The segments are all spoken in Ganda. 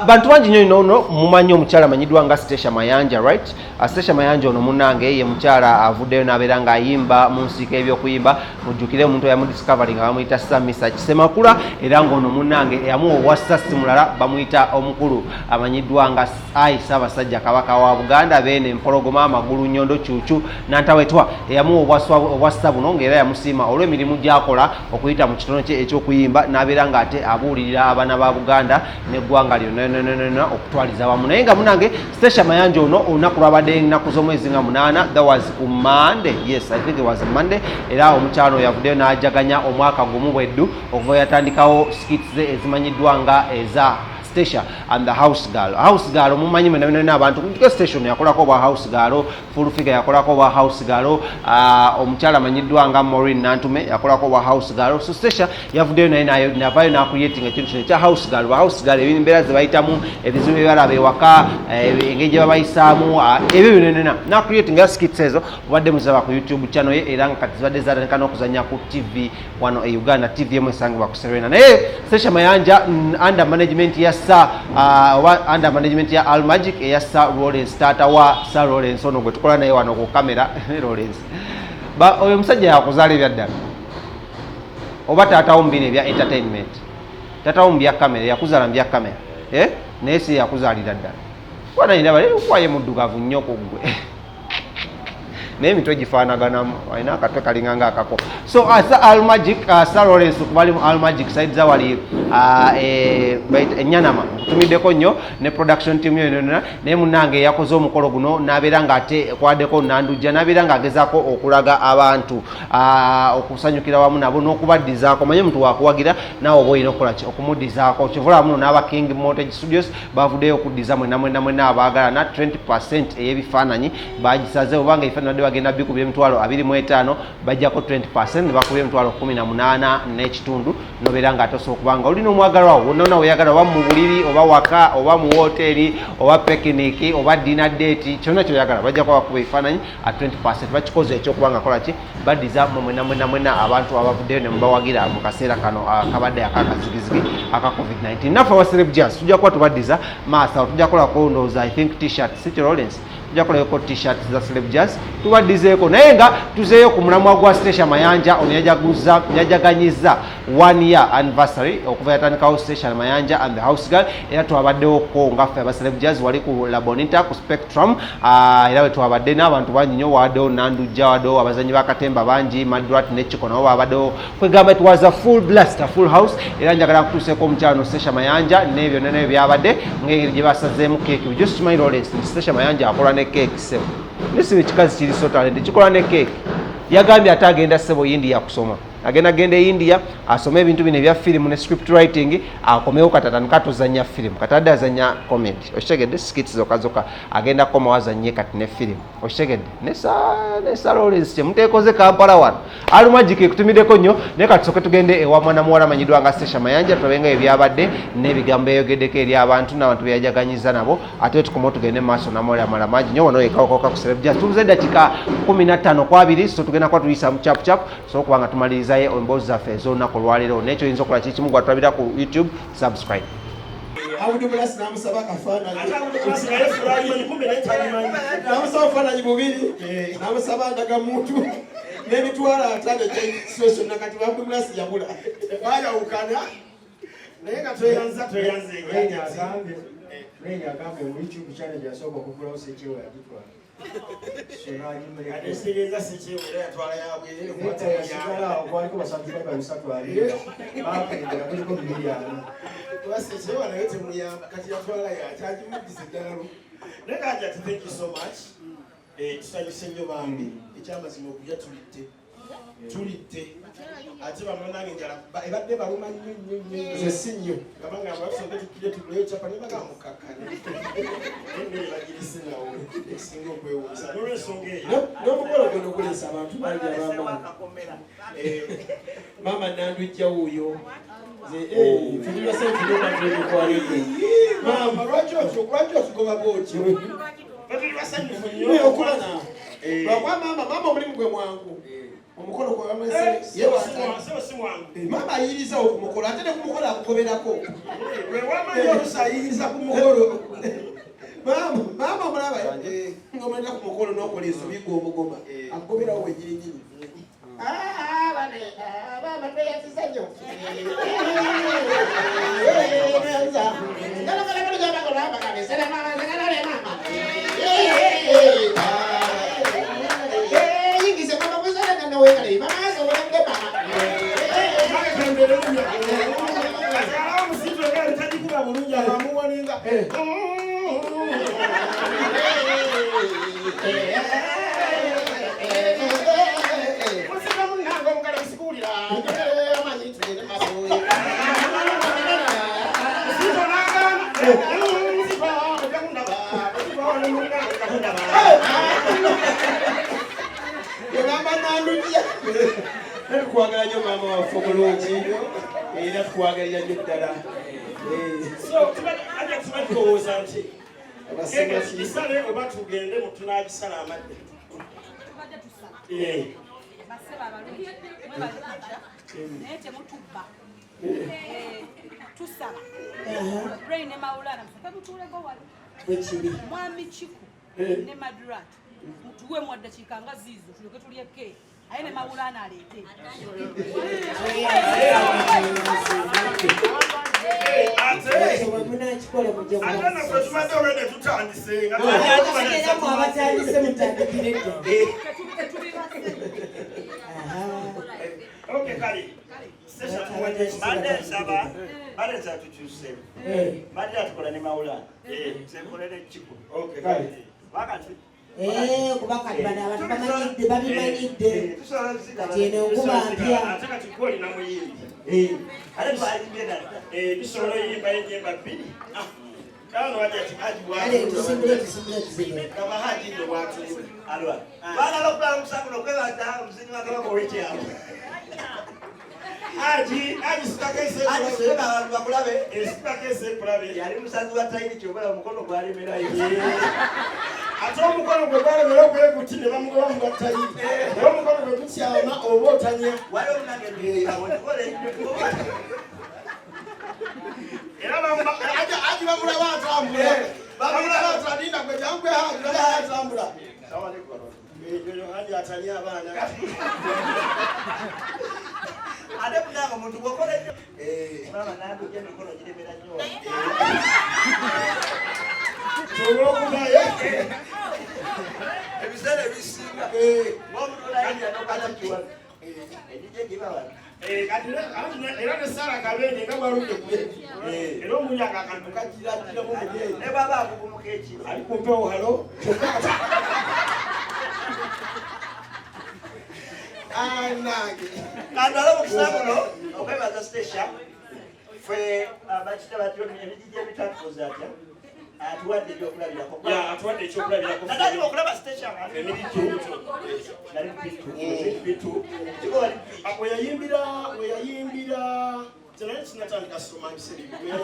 Bantu bangi nnyo nono mumanyi omukyala amanyiddwa nga Stecia Mayanja, right? Stecia Mayanja ono munnange ye mukyala avuddeyo n'abeera ng'ayimba mu nsiika ebyokuyimba. Mujjukire omuntu eyamudiscovering nga bamuyita Samisa Kisemakula, era ng'ono munnange eyamuwa obwassa si mulala, bamuyita omukulu amanyiddwa nga Ayi Ssaabasajja Kabaka wa Buganda, Beene Empologoma, Amagulu Nnyondo, Kyukyu Nantawetwa, eyamuwa obwassa buno ng'era yamusiima olw'emirimu gy'akola okuyita mu kitono kye eky'okuyimba n'abeera ng'ate abuulirira abaana ba Buganda n'eggwanga lyonna lyonna okutwaliza wamu. Naye nga munange Stecia Mayanja ono olunaku lwabadde ennaku z'omwezi nga 8, that was ku Monday, yes, I think it was Monday, era omukyalo yavuddeyo n'ajaganya omwaka gumu bweddu okuva yatandikawo skits ze ezimanyiddwa nga eza Stecia and the House Girl. House Girl mumanyi mwena mwena abantu ku station yakolako obwa House Girl, Full Figure yakolako obwa House Girl, omukyala amanyiddwa nga Maureen Nantume yakolako obwa House Girl. So Stecia yavuddeyo naye navayo n'acreating ekintu kino ekya House Girl. Ba House Girl embeera ze bayitamu, ebizibu bye balaba ewaka, engeri gye babayisaamu, ebyo byonna n'acreating era skits ezo mubadde muziraba ku YouTube channel ye, era nga kati zibadde zatandika n'okuzannya ku TV wano e Uganda, TV emu esangibwa ku Serena. Naye Stecia Mayanja under management ya Sir oba under management ya Almagic eya Sir Lawrence, taata wa Sir Lawrence ono gwe tukola naye wano ku kamera. Lawrence ba oyo omusajja yakuzaala ebyaddala oba taatawo mu bino ebya entertainment, taatawo mu bya kamera, yakuzaala mu bya kamera, eh? Naye si yakuzaalira ddala kwanayiraba waye muddugavu nnyo ku ggwe, naye emitwe gifaanaganamu, alina akatwe kalinga nga akako. So Sir Almagic, Sir Lawrence kubali mu Almagic side za wali enyanama nkutumiddeko nnyo ne production team yo yonna. Naye munnange yakoze omukolo guno n'abeera ng'ate kwaddeko Nandujja n'abeera ng'agezaako okulaga abantu okusanyukira wamu nabo n'okubaddizaako. Manye omuntu wakuwagira naawe oba olina okukola ki? Okumuddizaako. Kyovula muno n'aba King Montage Studios bavuddeyo okuddiza mwenna mwenna mwenna abaagalana 20% ey'ebifaananyi bagisaze, obanga ebifaananyi badde bagenda bikubira 25,000, bajjako 20% ne bakubira 18,500, nobeera nga ate osobola okuba nga olina omwagalwa wo wonna wonna weyagala, oba mu buliri oba waka oba mu woteeri oba picnic oba dinner date, kyonna kyoyagala bajja kuba bakuba ebifaananyi at 20%. Bakikoze ekyokuba nga kola ki? Baddiza mwe mwena mwena mwena abantu abavuddeyo ne mubawagira mu kaseera kano akabadde akakazigizigi aka COVID-19. Naffe aba Celeb Jazz tujja kuba tubaddiza maaso awo, tujja kukolako ndowooza, I think, T-shirt, si Lawrence? Tujja kukolayoko T-shirt za Celeb Jazz tubaddizeeko. Naye nga tuzeeyo ku mulamwa gwa Stecia Mayanja ono, yajaguza yajaganyiza one year anniversary okuva yatandikawo Stecia Mayanja and the House Girl, era twabaddewoko nga ffe aba Celeb Jazz wali ku Labonita ku Spectrum, era we twabadde n'abantu bangi nnyo. Waddewo Nandujja, waddewo abazanyi b'akatemba bangi, Madrat ne Chiko nabo babaddewo. Kwegamba it was a full blast, a full house. Era njagala nkutuuseeko omukyala no Stecia Mayanja n'ebyo nene byabadde ng'engeri gye basazeemu keeki. Bujo sikimanyi Lawrence nti Stecia Mayanja akola ne keeki. Ssebo nisiba ekikazi kiri so talent, kikola ne keeki. Yagambye ate agenda, ssebo, India kusoma, agenda genda e India asome ebintu bino ebya firimu ne script writing, akomewo kati atandika tuzanya firimu. Kati adde azanya comedy, okitegedde, skits zokka zokka. Agenda kukomawo azanye kati ne firimu, okitegedde, ne Sir Lawrence kyemuteekoze Kampala wano. Alumagik ekutumiddeko nnyo. Naye kati tusooke tugende ewa mwana muwala amanyiddwa nga Stecia Mayanja, tulabe nga ebyabadde n'ebigambo eyogeddeko eri abantu n'abantu beyajaganyiza nabo, ate tukomewo tugende mu maaso n'amawulire amala mangi nnyo wano ekawakawaka ku Celeb Jazz. Tubuze eddakiika 15 ku 20, so tugenda kuba tuyisa mu chap chap so okuba nga tumalirizayo emboozi zaffe ez'olunaku olwaleero. Nekyo oyinza okukola kikimu, gwa tulabira ku YouTube, subscribe. Abdu Mulasi namusaba akafaananyi, namusaba obufaananyi bubiri, namusaba ndagamuntu n'50,000 ekya nakati Abdu Mulasi yabula, bayawukana naye nga tweyanza tweyanze. Renya agambye mu YouTube channel gyasooka okugulawo Sekyewa yagitwala. Ategeeza Sekyewa era yatwala yabwerere. Yasigala awo, kwaliko basubscriber 320, bakendera kuliko 240. Kuba Sekyewa naye temuyamba, kati yatwala yakyagimuddiza eddala lu naye kati ati thank you so much. Tusanyuse nnyo bambi, ekyamazima okulya tulidde tulidde, ate bamulonange enjala ebadde baluma nnyo nnyo nnyo. Nze si nnyo. Nga bagamba tusooke tukirye tuguleyo kyapa, ne bagamba mukakkane, emmere bagirise nawo esinga okwewuunyisa n'olwensonga eyo. N'omukolo guno guleesa abantu bangi ab'amaanyi. Maama Nandujja wuuyo. Fetulwasente emikwano. Maama, lwaki otyo? Lwaki otugoba bwotyo? Batuli basanyufu nnyo. Okulana lwakuba maama, maama omulimu gwe mwangu. Omukolo gwebamulese maama ayirizawo ku mukolo, ate ne ku mukolo akugoberako. Wewamanyi olusi ayiriza ku mukolo. Maama omulaba ng'omuleta ku mukolo n'okola ensobi gw'omugoma, akugoberawo wenyininyini. Baba, tweyanziza nnyo. Yingize mama buzalana mama asoboledde mama. Akyalawo omusitu egaali tagikuba bulungi, abamuwaninga. Musika munnange omugala musikuwulira amanyi, tugende maaso. Musito n'agaana. Musipa ojja kundaba, musipa onemulina ojja kundaba. Egamba Nandujja, tukwagala nnyo maama waffe omulungi, era tukwagalira nnyo ddala. So aja tuba tulowooza nti keke tugisale oba tugende mu tunagisala amadde. Tubadde tusaba bassebo abalungi, mwebale kujja, naye temutubba. Tusaba Ray ne Maulana musoke mutuuleko wali. Bwekiri. Mwami Kiku ne Madrat, mutuweemu addakiika nga ziizo tulyoke tulye keeki, aye ne Maulana aleete. Ate Bwe munakikola mujja ate naffe tubadde olwedde tutandise nga era mu abatandise mutandikire dda. Tetubibase. Okay, kale sesha tuwanje. Mbadde nsaba tukyuse. Mbadde atukola ne Maulana, senkolera ekiko. Okay, kale. Wakati Kuba kati bano abantu bamanyidde, babimanyidde. Tusobola zigaba. Kati eno nkuba mpya. Ate kati gwolina muyimbi. Ate twayimbye dda. Tusobola oyimba enyimba bbiri. Kano wajja ti Haji. Kale tusimbule, tusimbule, tusimbule. Gaba Haji nno bwatuula. Alwa baagala okulaba omusango nokwebaza omuzinyi wa Kabaka ow'ekyalo. Haji, Haji, sitakese. Haji, abantu bakulabe. Sitakese kulabe. Yali musazi wa tayiri, kyobala omukono gwalemerayo. Ate omukono gwe gwalemera okweguti ne bamugoba mu gatayiri, naye omukono gwe gutyama oba otanya. Waliwo omunange abonekole. Era Haji bamulaba atambula, bamulaba atalinda gwe jangwe. Haji balaba atambula. Oyo Haji atanya abaana. Ate munange omuntu bwokola ennyo, maama nandujja emikono giremera nnyo. Olwokubaye Ebiseera ebisinga ng'omuntu olayinza nokata kiwano egijja giba wano. Era ne Sara Kabende nga bwaludde ku era omuyaga akantu kagiragiramu mubyeyi. Ne bwaba akugumuka ekiro. Ali ku mpewo, halo, kyokka Anange. Kantwale omukisa guno okwebaza Stecia. Ffe bakita batyo emigigi emitatukoze atya, atuwadde ebyokulabirako. Ya, atuwadde ekyokulabirako. Natandika okulaba Stecia nga Emigigi nali P2, P2 kiko wali P2. We yayimbira tenaye kinatandika soma ebiseera ebyo.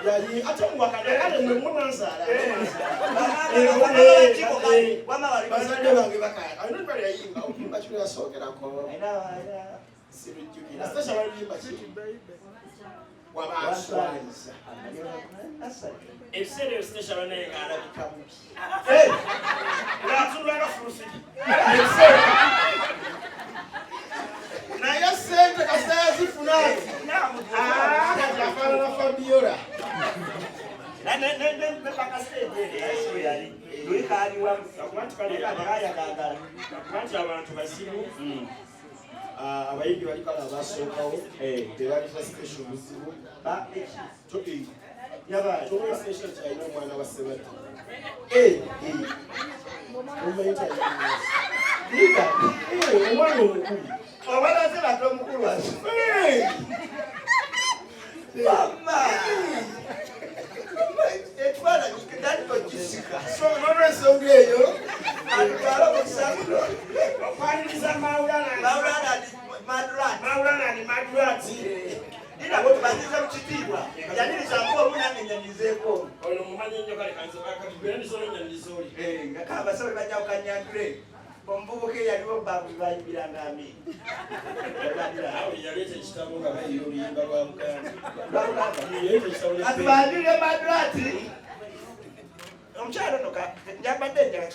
Yayi ate muwakana kale mwe mwanzaala. Bazadde bange bakaya alina olubala yayimba oluyimba kino yasookerako, sirujjukira. Stecia baluyimba ki? Wabanswaliza. Ebiseera ebyo Stecia banaye ng'alabika bubi, ng'atunula nga fulusiki ebiseera. Naye sente kasita yazifuna ati kati afaanana Fabiola. Luli kaaliwamu. Akuba nti kale kayagagala. Akuba nti abantu bazibu. Abayimbi bali kale abasookawo tebalina Stecia obuzibu. Tomanyi Stecia kyalina omwana wa Sebadde? Omanyi nti alina omwana omukulu? Omwana Sebadde omukulu aso mama ekifaananyi nandiko kisika. So nolwensonga eyo atwale omukisa guno okwaniriza Maulana. Maulana Madrat. Maulana ni Madrat. Nina bwe tubanyiza mu kitiibwa, yanirizaako omu, nange nyanizeeko. Ono mumanyi nnyo, kale kanzigwera ndisolo nyaniriza oli. Nga kabasabe bajja kukanyanjule. Omuvubuka eyaliwo bayimbiranga amiini. Yaleeta ekitabo nga bayiya oluyimba lwa Buganda. Kati banjulire Madrat. Omukyalo ono njambadde njala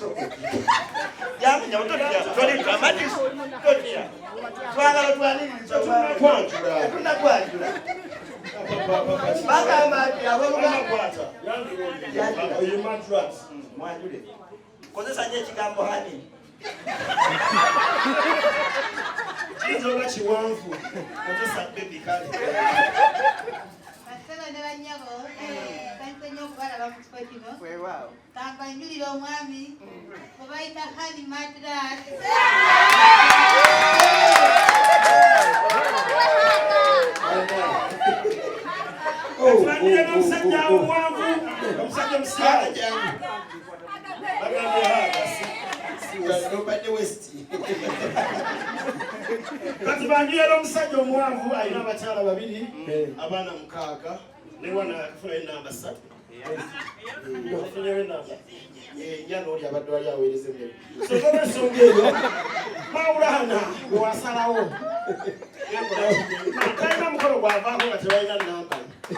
totya, twagala otwaniriza, tunakwanjula. Bagamba nti abooluganda mwanjule, kozesa nnyo ekigambo honey. Kiyinza oba kiwanvu, kozesa baby, kale. Bassebo ne bannyabo, nsanyuse nnyo okubalaba mu kifo kino. Weewaawo. Kambanjulire omwami gwe bayita Hani Madrat. Tulandire n'omusajja omuwanvu, omusajja omusiyaga. Bagambye haka. Nobadde west. Kati banjulire n'omusajja omuwanvu, alina abakyala babiri, abaana 6, ne mwana akafunayo enamba 3, afunyewo enamba nya, n'oli abadde wali aweereza emmere. So n'olwensonga eyo, Mawulana gwe wasalawo, talina mukolo gwavaako nga tebalina.